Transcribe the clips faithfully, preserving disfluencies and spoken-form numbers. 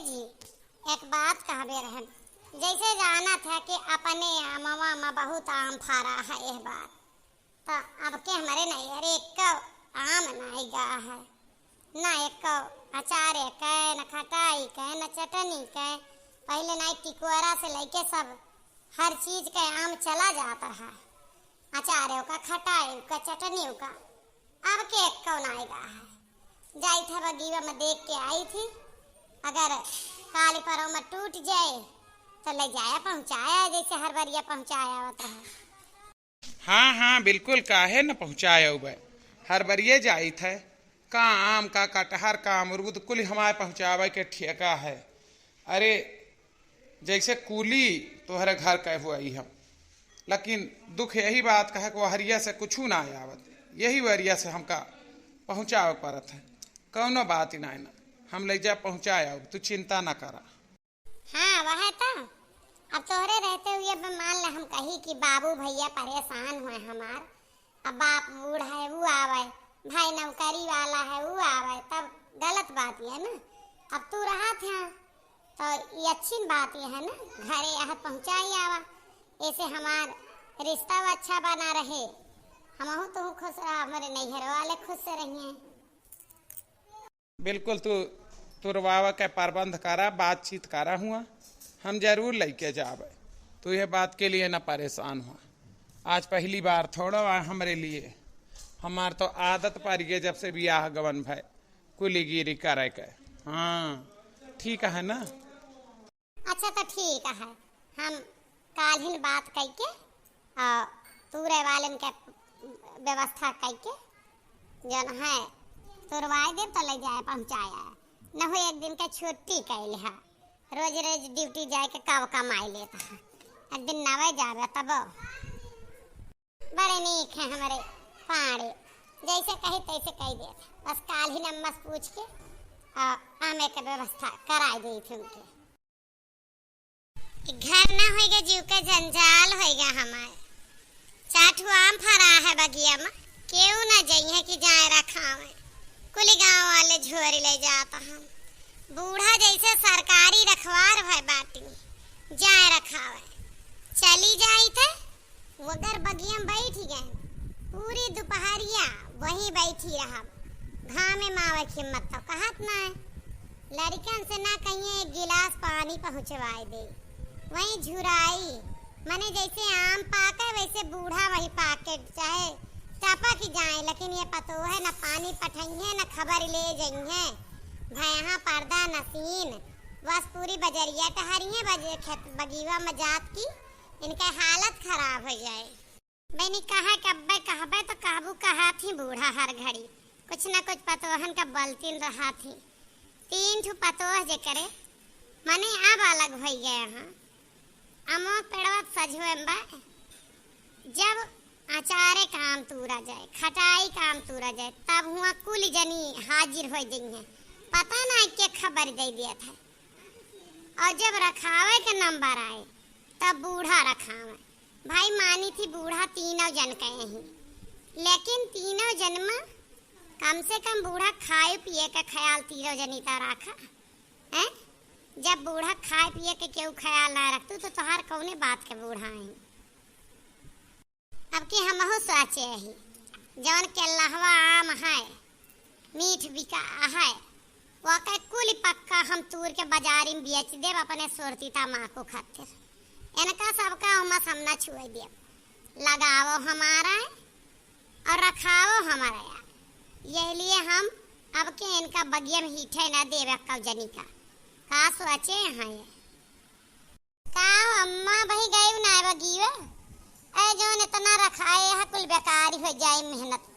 जी, एक बात कहबे रहन, जैसे जानत है कि अपने अमवा में बहुत आम फरा है एह बार, तो अब के हमरे नैहरे एक्को आम नाई गा है, ना एक्को अचारे के, न खटाई के, न चटनी के। पहले नाई टिकोरा से लेके सब हर चीज के आम चला जात रहा, अचारे का, खटाई का, चटनी का। अब के एक्को नाई गा है। जाई था बगीवा में देख के आई थी, अगर काली परो में टूट जाए तो ले जाया पहुँचाया, जैसे हर बरिया पहुँचाया आवत रहा। हाँ, हाँ, बिल्कुल, काहे न पहुँचाए अउबे। हर बरिये जाइत है, का आम, का कटहर, का अमरूद, कुल हमारे पहुँचावे के ठेका है। अरे, जैसे कुली तोहरे घर के हुआ ही हम, लेकिन दुख यही बात का है कि वहरिया से कुछ ना आवत, यही वहरिया से हमका पहुँचावे के पड़त है। कौनो बात ही ना, ना, हम ले जा पहुँचाए अउब, तू चिंता ना करा। हाँ, वह तो। अब तोहरे रहते हुए अब मान ले हम कही कि बाबू भैया परेशान हुए हमार, अब बाप बूढ़ा है, ऊ आवे, भाई नौकरी वाला है, ऊ आवे, तब गलत बात ये है ना। अब तू रहत है, तो ये अच्छी बात ये है ना, घरे यहाँ पहुँचाई आवा, ऐसे हमार रिश्ता अच्छा बना रहे, हमहू तू खुश रहा, हमारे नैहर वाले खुश रहिए। बिल्कुल, तू तुरवावे के प्रबंध करा, बातचीत करा हुआ, हम जरूर लेके जावे। तू ये बात के लिए ना परेशान हुआ। आज पहली बार थोड़ा हुआ हमरे लिए, हमार तो आदत पड़ गई जब से बियाह गवन भय कुलीगिरी करे के। हाँ, ठीक है ना? अच्छा, तो ठीक है, हम काल्हिन बात कइके, आ, तूरे वालन के व्यवस्था कइके, जौन है, तुरवाए देब, तो ले जाए, पहुँचाए आए। न हो एक दिन के छुट्टी कइले हा, रोज रोज ड्यूटी जाए के कब कमाई लेत हा, एक दिन नवे जाबे तब। बड़े नीक हैं हमरे पाड़े, जैसे कही तैसे कही देत। बस काल्हिन अम्मा से पूछ के, आ, आमे के व्यवस्था कराई देई थी उनके। घर ना होइगा, जीव का जंजाल होइगा हमार। चार ठो आम फरा है बगिया में, केहू ना जइहे कि जाए रखावे। कुल गाँव वाले झोरी ले जात हम। बूढ़ा जैसे सरकारी रखवार भय बाटी, जाए रखावे। चली जाई थे, वगर बगिया में बैठ गए। पूरी दुपहरिया वहीं बैठी रहब। घामे में आवे के हिम्मत तो कहत ना है। लड़िकन से ना कहिए एक गिलास पानी पहुँचवाए दे। वहीं झुराई, मने जैसे आम पाके वैसे बूढ़ा वही पाके, चाहे टपक जाए, लेकिन ये पतोह है न पानी पठइहे न खबर ले जइहे। भयहा पर्दा नसीन, बस पूरी बजरिया टहरिए बजे खेत बगीवा में जात की, इनका हालत खराब हो जाए। बहिनी, कहे के अब्बे कहबे तो कहबू कहात ही बूढ़ा हर घड़ी, कुछ न कुछ पतोहन का बलतीन रहा थी। तीन ठो पतोह जे करे, मने अब अलग होई गए हैं। अमो पेड़वा सजवे बा, जब अचारे काम तूरा जाए, खटाई काम तूरा जाए, तब हुआ कुल जनी हाजिर हो जइहे। पता ना के खबर दे दिया था। और जब रखावे के नंबर आए, तब बूढ़ा रखावे। भाई मानी थी बूढ़ा तीनों जन के यहीं, लेकिन तीनों जन में कम से कम बूढ़ा खाए पिए का ख्याल तीनों जनी ता रखा, हैं? जब बूढ़ा खाए पिए के केहू ख्याल ना रखतू तो तोहार कौने बात के बूढ़ा हैं? अब की हमहू सोचे ही, जौन के लहवा आम है, मीठ बिका है, ओके कुल पक्का हम तूर के बाजारी में बेच देब अपने सुरती तमाकू खातिर। इनका सबका उमस हम ना छुए देब। लगावो हमारा और रखावो हमारा यार। यही लिए हम अब के इनका बगिया में हीठे ना देवे कब जनी का। का सोचे यहाँ ये? का हो अम्मा, बही गई ना बगीवा? ए, जौन इतना रखाए है, कुल बेकार हो जाए मेहनत,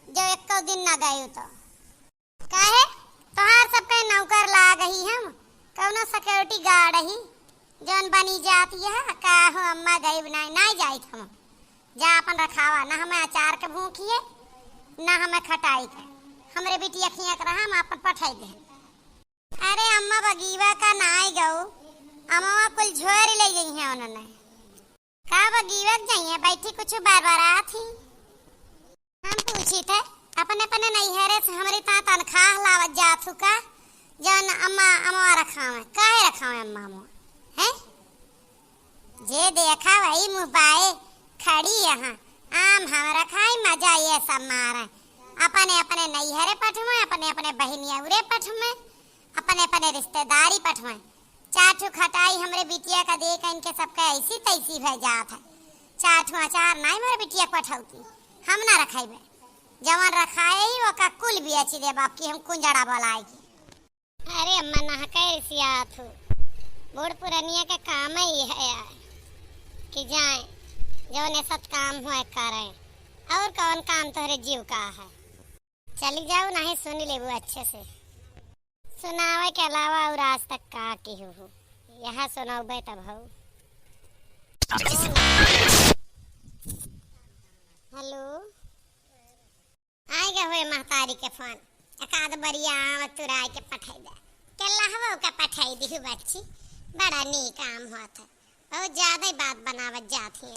जो एको दिन ना गए तो। काहे? तोहार सबके नौकर लाग ही हम, कौनो सिक्योरिटी गार्ड ही, जौन बनी जाती है। का हो अम्मा, गई ना, ना जाइत हम। जा अपन रखावा, ना हमें अचार के भूखिए, ना हमें खटाई के। हमरे बिटिया खिया के रहा, हम अपन पठाई दे। अरे अम्मा, बगीवा का नाई गऊ, अम्मा कुल झोर ले गई हैं उन्होंने। का बगीवा के जाइए, बैठी कुछ बरबरात ही। हम पूछी थे, अपने अपने नैहरे से हमरे ता तनख्वाह लावत जात हु का? जौन अम्मा, अम्मा रखावे, काहे रखावे अम्मा अम्मा? हैं? जे देखा वही मुँह बाए खड़ी यहाँ। आम हम रखाई, मजा ये सब मारे। अपने अपने नैहरे पठवे, अपने अपने बहिनिया उरे पठवे, अपने अपने रिश्तेदारी पठवे। चार ठो खटाई हमरे बिटिया का दे के इनके सबके ऐसी तैसी भय जात है। चार ठो अचार नाई हमरे बिटिया के पठौती, हम ना रखाइबे। जवन रखाए ही ओका कुल बेची देब, आपकी हम कुंजड़ा बोलाएगी। अरे अम्मा, ना कैसी आत हो। बूढ़ पुरनिया के काम ही है यार, कि जाए जौन सत काम हुआ करे। और कौन काम तोहरे जीव का है? चली जाओ, नहीं सुन लेबू अच्छे से। सुनावे के अलावा और आज तक का की हो, हो? यहाँ सुनाओ बे तब हो। हेलो। आइगा होए महतारी के फोन, एक आध बरिया आम तुराई के पठाई दे। केलहवा का पठाई दिहु बच्ची, बड़ा नीक आम होत है, बहुत ज्यादा ही बात बनावत जात ही।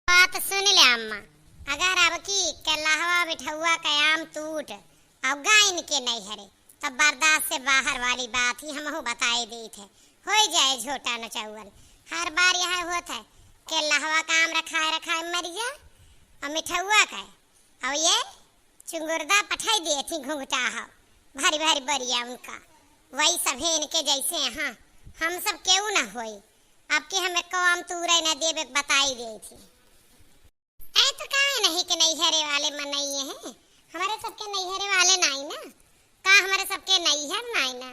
बात सुन ले अम्मा, अगर अब की केलहवा मिठौआ का आम टूट और गाइन के नैहरे, तब बर्दाश्त से बाहर वाली बात ही हमहू बताए देत है, हो जाए झोटा नचौवन। हर बार यह होत है, केलहवा का आम रखाए रखाए मरिया और मिठौआ का और ये चुंगुरदा पठाई देत ही घुंघटा हो, भारी भारी बरिया उनका, वही सभे इनके जैसे यहाँ हम सब केहू ना होई। अब के हम एको आम तूरे ना देबे, बताई देत ही। ऐ तो काहे नहीं के नैहरे वाले मनइये हैं, हमारे सबके नैहरे वाले नाई ना, का हमारे सबके नैहर नाई ना,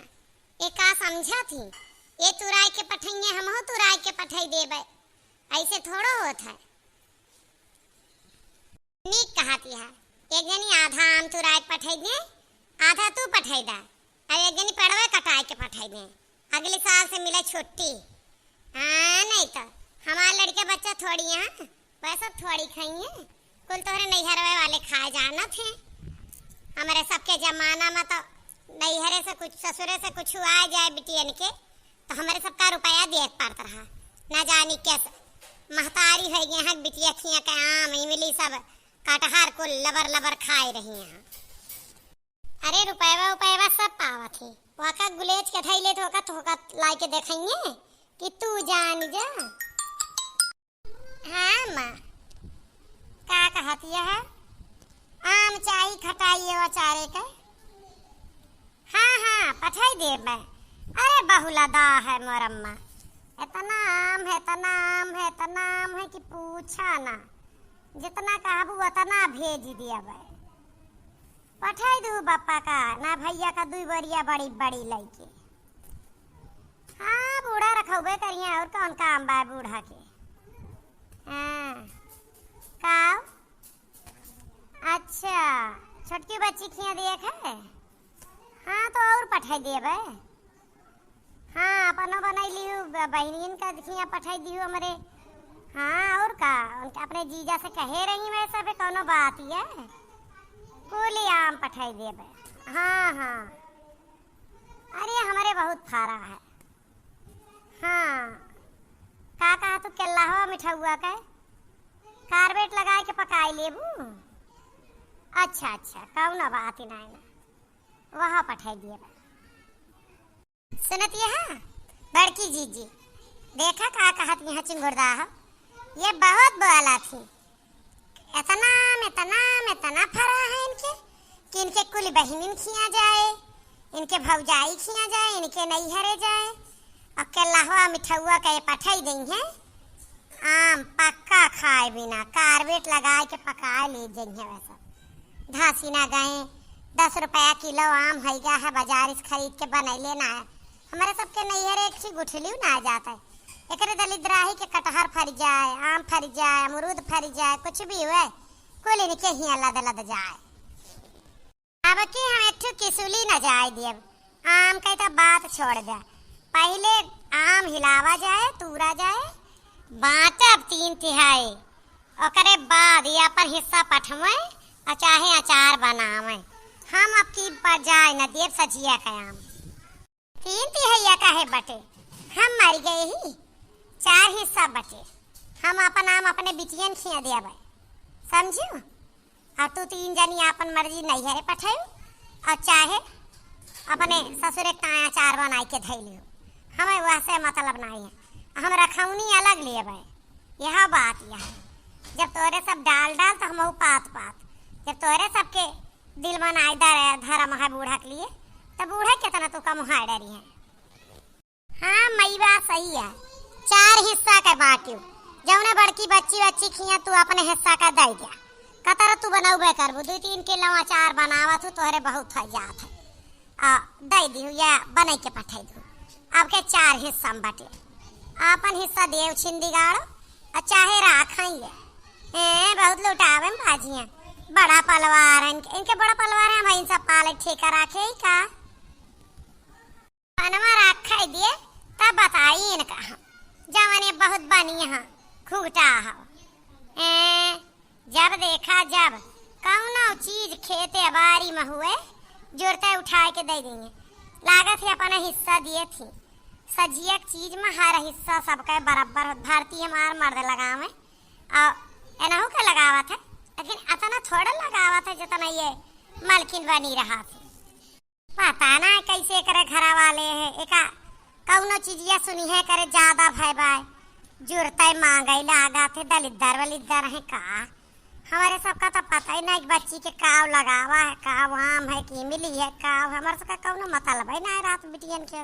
ये का समझत ही? ये तुराई के पठइये, हमहू तुराई के पठाई देबे, ऐसे थोड़ो होत है। नीक कहत यह, एक जनी आधा आम तुराई के पठाई दे, आधा तू पठाई दा, और एक जनी पड़वे कटाई के पठाई दे। अगले साल से मिले छुट्टी। हाँ, नहीं तो हमार लड़के बच्चा थोड़ी हैं, वैसा थोड़ी खाइए, कुल तोहरे नैहरवे वाले खाए जानत हैं। हमारे सबके जमाना में तो नैहरे से कुछ, ससुरे से कुछ आ जाए बिटियन के, तो हमरे सबका रुपया देत पड़त रहा। ना जानी कैसे महतारी होइ गए हैं, बिटिया खिया के आम, इमली सब, कटहर कुल लबर लबर खाए रही हैं। अरे रुपयवा उपयवा सब पावत ही, ओका गुलेच के धैले तो ओका, तो ओका लाई के देखाइए कि तू जान जा। हाँ माँ, का कहत यह? आम चाही खटाई अचारे के? हाँ, हाँ, पठाई देबे। अरे बहुला दा है मोर अम्मा, इतना आम है, इतना आम है, इतना आम है कि पूछा ना। जितना कहबू उतना भेज देबे। पठाई दू बापा का, ना भैया का दुई बोरिया बड़ी बड़ी लइके। हाँ, बूढ़ा रखउबे करिहें, और कौन काम बा बूढ़ा के? हाँ, का? अच्छा, छोटकी बच्ची खिया देख है? हाँ, तो और पठाई देबे। हाँ, अपनो बनाई लिहू, ब-, बहिनियन का खिया पठाई दिहू हमरे। हाँ, और का, उनके अपने जीजा से कहे रही मैं सब, कौनो बात है, कुली आम पठाई देबे। हाँ, हाँ, अरे हमरे बहुत फारा है। हाँ, का कहा तू, केल्लाहवा मिठउआ के कार्बेट लगाए के पकाई लेबू? अच्छा, अच्छा, कौनो बात ही नाई ना, वहाँ पठाई दिए बा। सुनत यह बड़की जीजी, देखा का कहत यहाँ चिंगुरदा हो, ये बहुत बोला थी। इतना आम, इतना आम, इतना फरा है इनके कि इनके कुल बहिनिन खिया जाए, इनके भौजाई खिया जाए, इनके नैहरे जाए। और केल्लाहवा मिठउआ के पठाई देइहें। आम पक्का खाए बिना, कार्बेट लगाए के पकाए ले जइहें वैसे। धासी ना गए, दस रुपया किलो आम हैगा है, बाजार से खरीद के बनैले ना है। हमरे सबके नैहरे एक ठी गुठलियो ना जात है। एकरे दलिद्राही के कटहर फरि जाए, आम फरि जाए, अमरूद फरि जाए, कुछ भी हुए, कुल इनके हियाँ लद लद जाए। अब की हम एक ठो किसुली न जाए दियब, आम के तो बात छोड़ दे। पहिले आम हिलावा जाए, तूरा जाए, बाँटब तीन तिहाई, ओकरे बाद ये अपन हिस्सा पठवे और चाहे अचार बनावे। हम अब की ब-, जाए न दियब सजिया के आम। तीन तिहैया काहे बटे? हम मर गए ही, चार हिस्सा बटे। हम अपन आम अपने बिटियन खिया देबै, समझियो? और तू तीन जनी आपन मर्जी नैहरे पठायू, और चाहे अपने ससुरे के ताया अचार बनाई के धई लियो। हमें वह से मतलब नाई है। हम रखौनी अलग लेबै। यह बात यह है। जब तोरे सब डाल डाल तो हमहू पात पात। जब तोरे सबके दिल मन आय दर धर्म है बूढ़ा के लिए, तो बूढ़ा कितना तू कम है डरी है। हाँ, मई बात सही है। चार हिस्सा के बांटियो। जौने बड़की बच्ची बच्ची खिया तू अपने हिस्सा का दे दिया। कतर तू बनौबे करबू, दू तीन किलो अचार बनावत हूँ, तोहरे बहुत हो जात है। आ, दे दियो या बने के पठाई दियो। अब के चार हिस्सा में बटे। आपन हिस्सा देव छिंदी गाड़ो, आ चाहे राखाई है। ए, बहुत लुटावे में बाजी हैं। बड़ा पलवार है इनके, इनके बड़ा पलवार है, हम इन सब पाले ठेका राखे ही का? पनवा रखे दिए, तब बताई इनका हम। जवन ये बहुत बनिया है, घुघटा है। ए, जब देखा, जब कौनो चीज खेते बारी में हुए, जुरते उठाए के दे देंगे। लागत है अपना हिस्सा दिए थी। सजिया के चीज में हर हिस्सा सबके बराबर होत। भारती हमार मर्द लगावे, और एनहू के लगावत है, लेकिन अतना थोड़ा लगावत है, जितना ये मलकिन बनी रहा थी। पता ना कैसे एकरे घरा वाले है, एका कौनो चीजिया सुनी है करे ज्यादा भय बाय, जुरते मांगे लागा थे, दलिद्दर वलिद्दर है का। हमारे सबका तो पता ही ना कि बच्ची के काव लगावा है, काव आम है कि इमली है, काव, हमारे सबका कौनो मतलब है ना रात बिटियन के।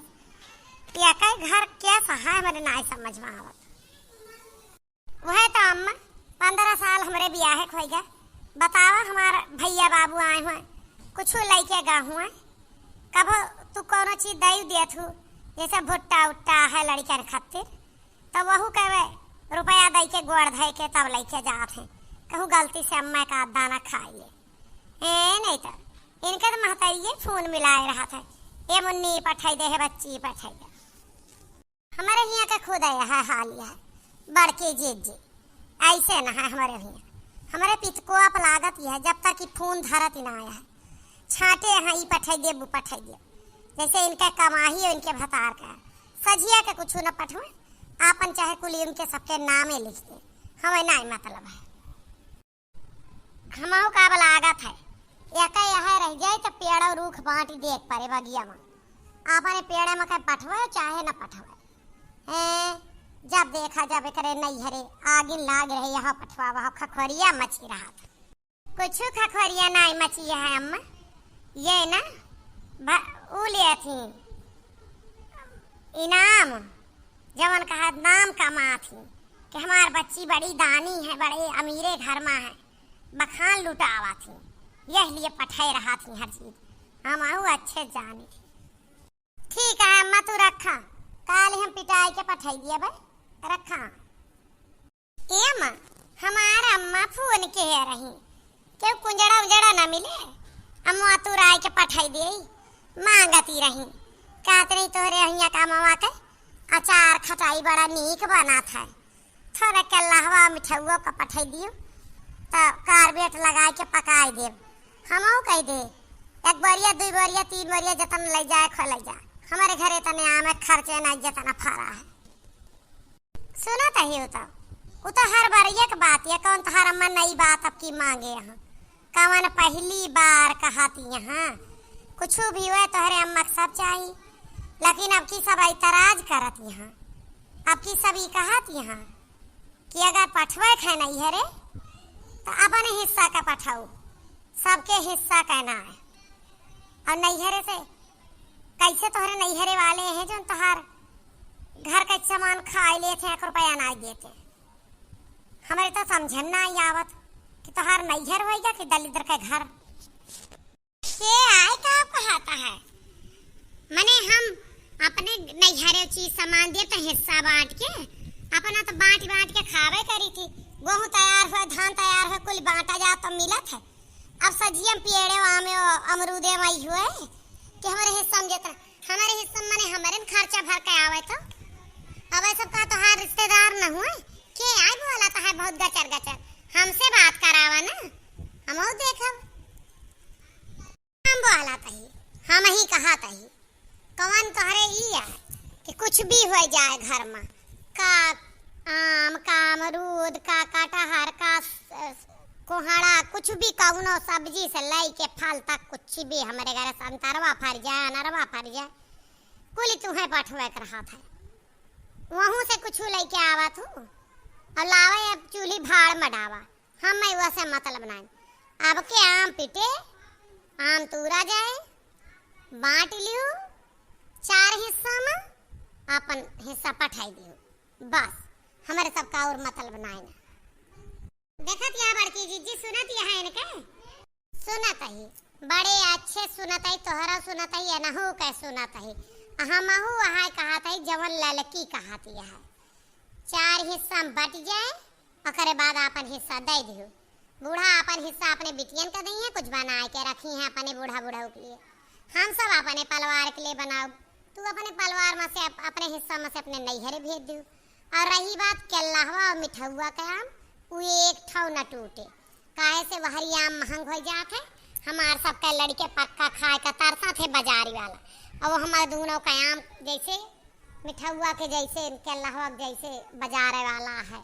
या कई घर क्या सहाय हमारे ना समझ में आवत। वह तो अम्मा, पन्द्रह साल हमरे बियाहे के होइगा। बतावा, हमार भैया बाबू आए हुए, कुछ लइके गा हुए, कबो तू कौनो चीज दई दियत हूँ, जैसे भुट्टा उट्टा है लड़िकन खातिर, तो वहू कहवे रुपया दई के गोड़ धई के तब लइके जात हैं। कहूँ गलती से अम्मा का दाना खाई ले। ए, नहीं तो इनके तो महतारी ये फोन मिलाए रहा था, "ए मुन्नी पठाई दे, हे बच्ची पठाई दे।" हमारे हियाँ के खुद है, है हाल यह, बड़के जीजी, ऐसे न है हमारे हियाँ। हमारे पितको आप लागत यह, जब तक कि फोन धरत ही ना आया है। छाटे यहाँ, ई पठाई दे, वो पठाई दे। जैसे इनका कमाही हो, इनके भतार का। सजिया के कुछ न पठवे, आपन चाहे कुली उनके सबके नामे लिख दे, हमें ना मतलब है। हमहू का बला लागत है, एका यहाँ रह जाए तो पेड़ और रूख बांट देख परे बगिया में। आपने पेड़ में कहीं पठवे चाहे न पठवे। हैं, जब देखा जब एकरे नैहरे आगिन लाग रहे, यहाँ पठवा, वहाँ खखोरिया मची रहा था। कुछ खखोरिया नहीं मची है अम्मा, ये ना भ-, ऊ ले थी इनाम, जवन कहा नाम कमा थी कि हमार बच्ची बड़ी दानी है, बड़े अमीरे घर में है, बखान लुटावा थी, यह लिए पठाए रहा थी हर चीज। हम आहू अच्छे जानी थी। ठीक है अम्मा, तू रखा, काल हम पिटाई के पठाई दिया बे, रखा। ए अम्मा, हमार अम्मा फोन के रही, केहू कुंजड़ा उंजड़ा ना मिले, अम्मा तू राय के पठाई दे, मांगती रही, कहत रही तोहरे हियाँ का अम्मा के अचार खटाई बड़ा नीक बनत है, थोड़े के लहवा मिठउआ का पठाई दियो, तो कार्बेट लगाए के पकाए देब। हमहू कह दे, एक बोरिया, दुई बोरिया, तीन बोरिया जतन ले जाए, खो ले जा, हमारे घरे तने आमे खर्चे नहीं जतना फरा है। सुनत ही उ तो, उ तो हर बरिया के बात है, कौन तोहार अम्मा नई बात अब की मांगे यहाँ, कवन पहली बार कहत यहाँ, कुछ भी हुए तोहरे अम्मा के सब चाही, लेकिन अब की सब ऐतराज करत यहाँ, अब की सब ई कहत यहाँ कि अगर पठवे के है नैहरे तो अपने हिस्सा का पठाऊ, सबके हिस्सा का ना है। और नैहरे से कैसे तोहरे नैहरे वाले हैं जो तोहार घर का सामान खाए लेते हैं, एक रुपया ना देते। हमारे तो समझन ना आई आवत कि तोहार नैहर होइगा कि दलिद्र का घर। के आए का कहता है, मने हम अपने नैहरे चीज सामान दिए तो हिस्सा बांट के अपना तो बांट बांट के खावे करी थी। गेहूं तैयार हुए, धान तैयार हुए, कुल बांटा जा तो मिलत है। अब सजियम पेड़े आमे अमरूदे माई हुए कि हमारे हिस्सा में जितना, हमारे हिस्सा में मने हमारे में खर्चा भर के आवे तो। अब ऐसा का तोहार रिश्तेदार न हुए, के आए बोला तो है बहुत गचर गचर, हमसे बात करावा ना, हम देखब। हम बोला तही, हम ही कहा तही, कवन तोहरे ई है कि कुछ भी हो जाए घर में, का आम, का अमरूद, का कटहर, का स-, कोहड़ा, कुछ भी, कउनो सब्जी से लइके फल तक, कुछ भी हमरे घरे संतरवा फर जाए, अनरवा फर जाए, कुल तुहें पठवे के रहत है। वहूँ से कुछ लइके आवत हूँ और लावे, अब चूल्ही भाड़ में डावा, हम मैं वह से मतलब नाई। अब के आम पिटे, आम तूरा जाए, बाँट लियो चार हिस्सा में, अपन हिस्सा पठाई दियो, बस। हमरे सबका और मतलब नाई ना। देखत या बड़की जीजी, सुनत या है इनके? सुनत ही, बड़े अच्छे सुनत ही, तोहरा सुनत ही, एनहू के सुनत ही। हमहू वहाँ कहत ही, जवन ललकी कहत ही है। चार हिस्सा में बट जाए, ओकरे बाद आपन हिस्सा दे दियो। बूढ़ा आपन हिस्सा अपने बिटियन के दइहें, कुछ बनाए के रखी हैं अपने बूढ़ा बूढ़ा के लिए। हम सब अपने परिवार के लिए बनाओ, तू अपने परिवार में से अप-, अपने हिस्सा में से अपने नैहरे भेज दियो। और रही बात केल्लहवा और मिठउआ के आम, उ एक ठौ न टूटे, काहे से वहरी आम महंग हो जात है। हमार सबके लड़के पक्का खाए का तरसत है बाजारी वाला, और वो हमार दूनों का आम जैसे मिठउआ के जैसे केल्लहवा के जैसे बाजारे वाला है,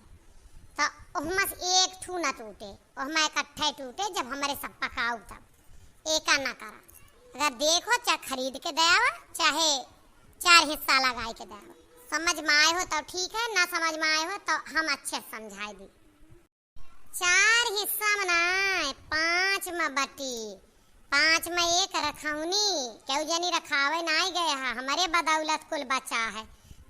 तो ओहमा से एक ठू न टूटे, ओहमा इकट्ठे टूटे, जब हमरे सब पकाऊ तब। एका ना करा। अगर देखो, चाहे खरीद के दे आवा, चाहे चार हिस्सा लगाए के दे आवा। समझ में आए हो तो ठीक है, ना समझ में आए हो तो हम अच्छे से समझाए दी। चार हिस्सा में ना, पाँच में बटी, पाँच में एक रखौनी, केहू जनी रखावे नाई गए हा, हमरे बदौलत कुल बचा है।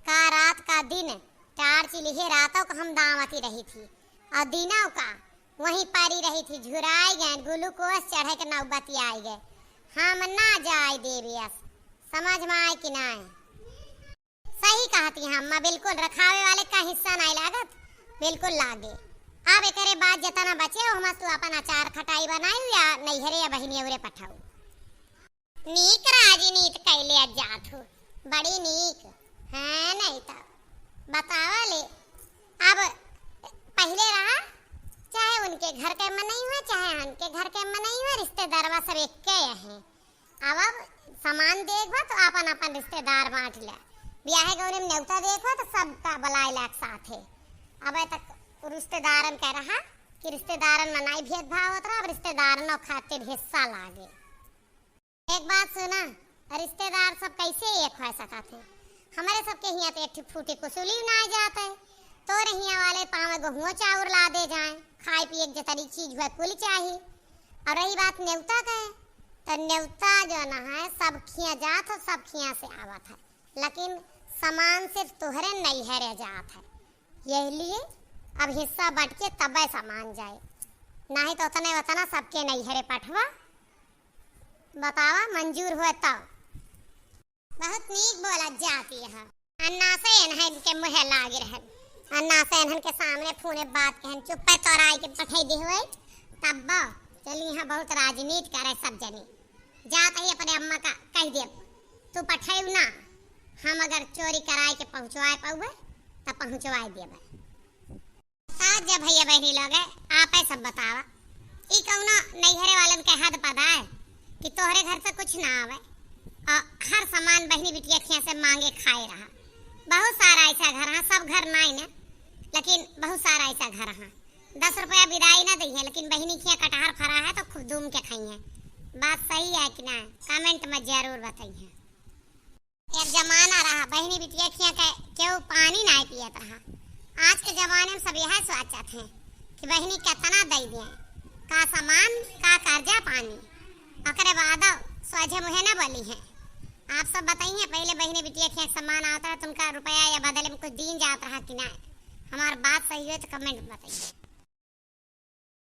का रात का दिन, टार्च लिहे रातों को हम दावती रही थी, और दिनों का वहीं पड़ी रही थी, झुराई गए, ग्लूकोज चढ़े के नौबती आई गए। हम ना जाए देबे अस, समझ में आए कि नाई? सही कहती हैं अम्मा, बिल्कुल रखावे वाले का हिस्सा नाई लागत, बिल्कुल लागे। अब एकरे बाद जितना बचे, ओहमा से तू अपन अचार खटाई बनाई या नैहरे या बहिनी औरे पठाऊ। नीक राजनीत कैले जात हो, बड़ी नीक। हाँ, नहीं तो बतावा ले। अब पहिले रहा, चाहे उनके घर के मनई हुए, चाहे हमके घर के मनई हुए, रिश्तेदारवा सब एक्के हैं। अब, अब सामान देखबा तो आपन आपन रिश्तेदार बाँट ले। बियाहे गौरे में नेवता देखबा तो सबका बुलाए लाग साथे। अब तक रिश्तेदारन कह रहा कि रिश्तेदारन में नाई भेदभाव होत रहा, अब रिश्तेदारन खातिर हिस्सा लागे। एक बात सुना, रिश्तेदार सब कैसे एक हो सकत है? हमरे सबके हियाँ तो एक ठो फूटी कुसुली ना जात है। तोरे हियाँ वाले पाँव गोहुओ चाउर ला दे जाए, खाए पिए के जतनी चीज हुए कुल चाही। और रही बात नेवता के, तो नेवता जो ना है, सब खिया जात है, सब खिया से आवत है, लेकिन सामान सिर्फ तोहरे नैहरे जात है। यही लिए अब हिस्सा बट के तबे सामान जाए, नहीं तो उतने उतना सबके नैहरे पठवा। बतावा, मंजूर हुए तब। बहुत नीक बोलत जाती है। अन्ना से एनहन के मुँहे लाग रहन। अन्ना से एनहन के सामने फोने बात कहन, चुप्पे तोराई के पठई दे हुए। तब चली यहाँ बहुत राजनीति करे सब जनी। जात ही अपने अम्मा का कह देब, तू पठेउ ना, हम अगर चोरी कराए के पहुँचवाए पउबे, त पहुँचवाए देबे। साथ जा भैया बहिनी लोग, आपे सब बतावा, ई कउनो नैहरे वालन के हद पदा है कि तोहरे घर से कुछ ना आवे और हर सामान बहिनी बिटिया खिया से मांगे खाए रहा। बहुत सारा ऐसा घर है, सब घर नाई ना, लेकिन बहुत सारा ऐसा घर है, दस रुपया बिदाई ना दइहे, लेकिन बहिनी खिया कटहर फरा है तो खूब दूम के खाई है। बात सही है कि ना? कमेंट में जरूर बताइए। एक जमाना रहा, बहिनी बिटिया खिया के केहू पानी नाई पियत रहा। आज के जमाने में सब यह सोचत हैं कि बहिनी कितना दे दिए, का सामान, का कर्जा पानी, ओकरे बाद सोझे मुँहे ना बोली हैं। आप सब बताइए, पहले बहिनी बिटिया खिया के सामान आवत रहा, तुमका रुपया या बदले में कुछ दीन जात रहा कि ना? हमार बात सही हो तो कमेंट में बताइए।